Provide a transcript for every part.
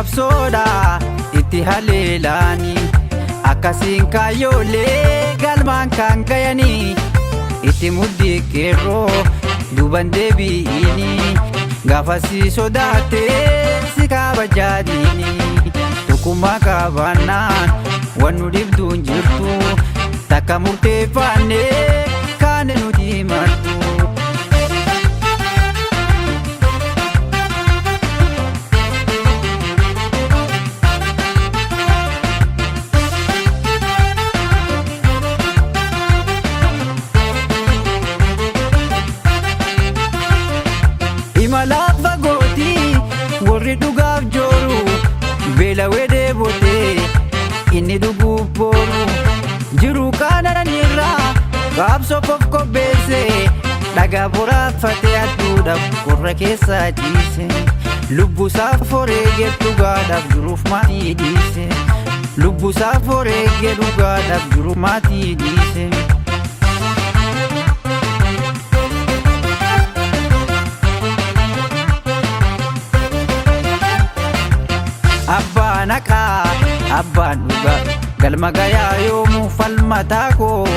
Qabsoodha itti haleelaani akkasiin kaayyoolee galmaan kan gayanii itti muddii qeerroo duuban deebi'ini gaafasii sodaatee si kabajaadini tokkummaa qabaannaan waan nu dhibdu hin jirtu takka murteeffannee kaane nuti martu. Imala fagootii warri dhugaaf jooru beelawee deebotee inni dhuguuf booru jiru kaananirraa qabsoof of qopheesse dhagaa boraafatee aduudhaaf qorra keessa ciise lubbusaaf foreegee dhugaadhaaf jiruuf maatii dhiise lubbusaaf foreegee dhugaadhaaf jiruuf maatii dhiise. Abbaan haqaa abbaan dhugaa galma gayaa yoomu falmataa koo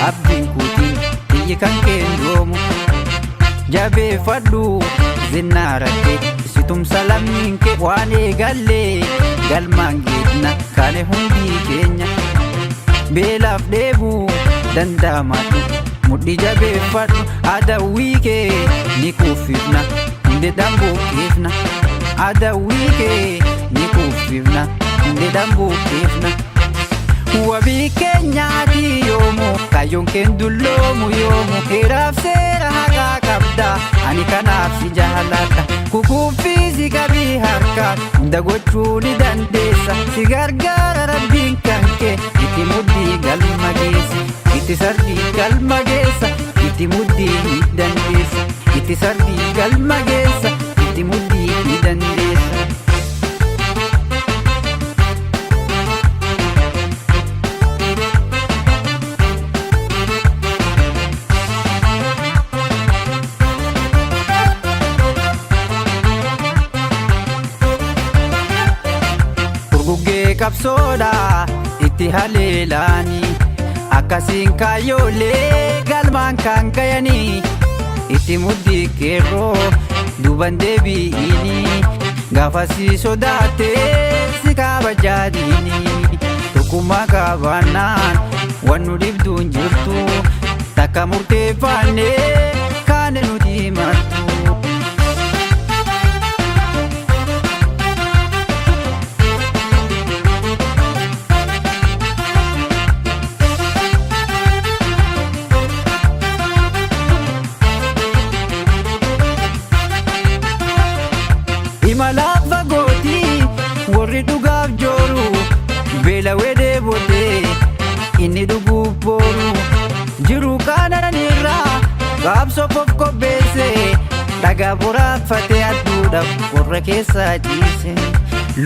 abdiin kuutiin biyyi kan keendoomu jabeeffadhu zinnaara kee situmsa lammiin kee waan eegallee galmaan geedna kaane hundii keenya beelaaf dheebuu danda'amadhu mudhii jabeeffadhu adawwii kee ni kuffifna hundi dhambuqqifna adawwii kee ni kuffifna hundi dhambuqqifna. Wabii keenyaati yoomu kaayyoon keen dulloomu yoomu heeraaf seera haqaa qabda ani kanaaf si jaalladha kukuuffii si qabii harkaan hunda gochuu ni dandeessa si gargaara rabbiin kan kee itti muddii galma geessa itti sardii galma geessa itti muddii ni dandeessa itti sardii galma geessa itti muddii ni dandeessa. Gurguggee qabsoodha itti haleelaani akkasiin kaayyoolee galmaan kan gayanii itti muddii qeerroo duuban deebi'ini gaafasii sodaatee si kabajaadini tokkummaa qabaannaan waan nu dhibdu hin jirtu takka murteeffannee kaane nuti martu. Imala fagootii warri dhugaaf jooru beelawee deebotee inni dhuguuf booru jiru kaananirraa qabsoof of qopheesse dhagaa boraafatee aduudhaaf qorra keessa ciise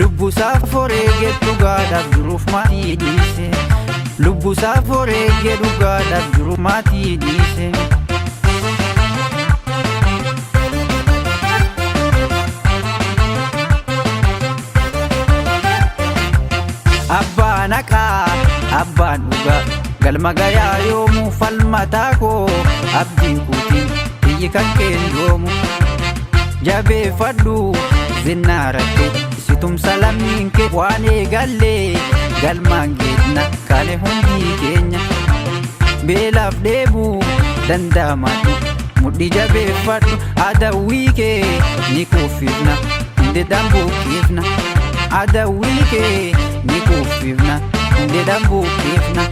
lubbusaaf foreegee dhugaadhaaf jiruuf maatii dhiise lubbusaaf foreegee dhugaadhaaf jiruuf maatii dhiise. Abbaan haqaa abbaan dhugaa galma gayaa yoomu falmataa koo abdiin kuutiin biyyi kan keendoomu jabeeffadhu zinnaara kee situmsa lammiin kee waan eegallee galmaan geedna kaane hundii keenya beelaaf dheebuu danda'amadhu mudhii jabeeffadhu adawwii kee ni kuffifna hundi dhambuqqifna adawwii kee ni kuffifna hundi dhambuqqifna.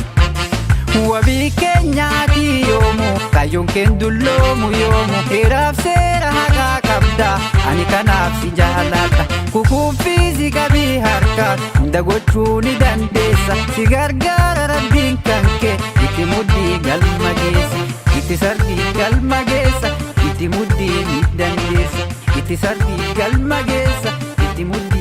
Wabii keenyaati yoomu kaayyoon keen dulloomu yoomu heeraaf seera haqaa qabda ani kanaaf si jaalladha kukuuffii si qabii harkaan hunda gochuu ni dandeessa si gargaara rabbiin kan kee itti muddii galma geessa itti sardii galma geessa itti muddii ni dandeessa itti sardii galma geessa itti muddii.